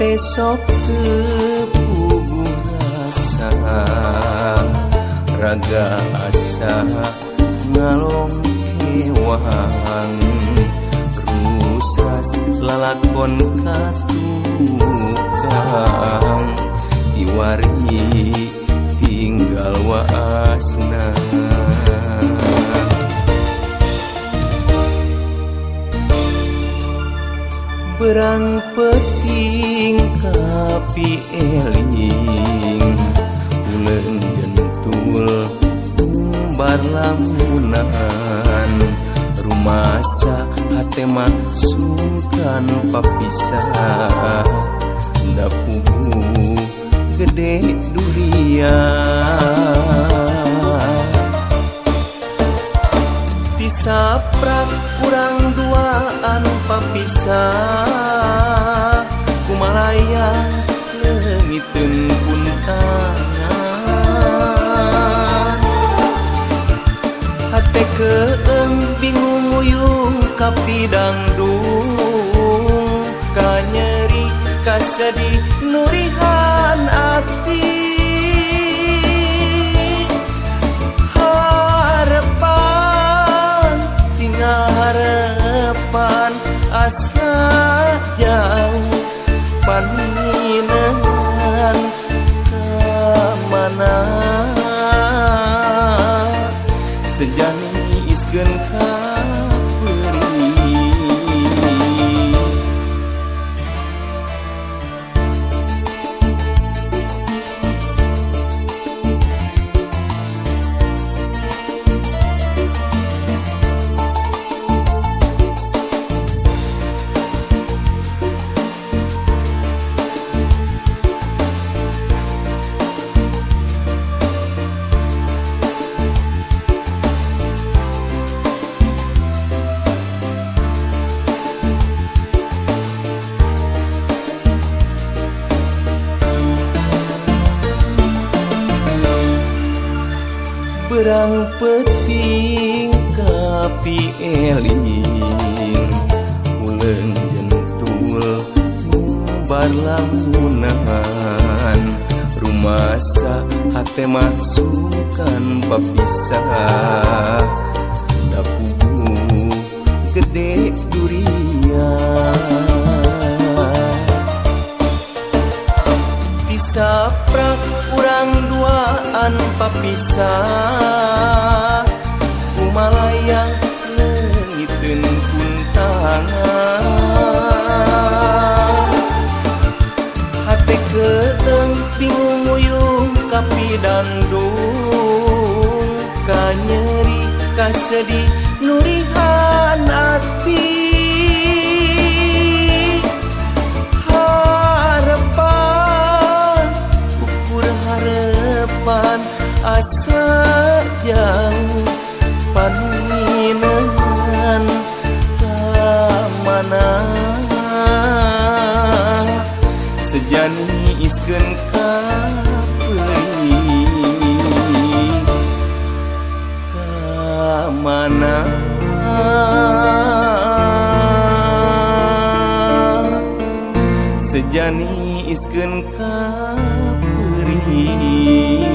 Hate sok teu puguh rasa raga asa ngalongkewang rusas lalakon katukang iwari tinggal waasna. Berang peting kapi eling uleun jentul umbar lamunan rumasa hate mah sungkan papisah da puguh gede durian. Tisaprak kurang duaan papisah kumalayang leungiteun puntangan hate keeng bingung nguyung kapidangdung kanyeri kasedih nurihan ati harapan tinggal harapan asa jauh paninengan ka mana sejani iskeun ka berang peting kapi eling uleun jentul ngumbar lamunan rumasa hate mah sungkan papisah da puguh gede durian. Tisaprak urang duaan papisah kumalayang leungiteun puntangan hate keeng bingung nguyung kapidangdung kanyeri kasedih nurihan ati harapan ukur harapan asa jauh paninengan ka mana sejani iskeun ka peurih ka mana sejani iskeun ka peurih.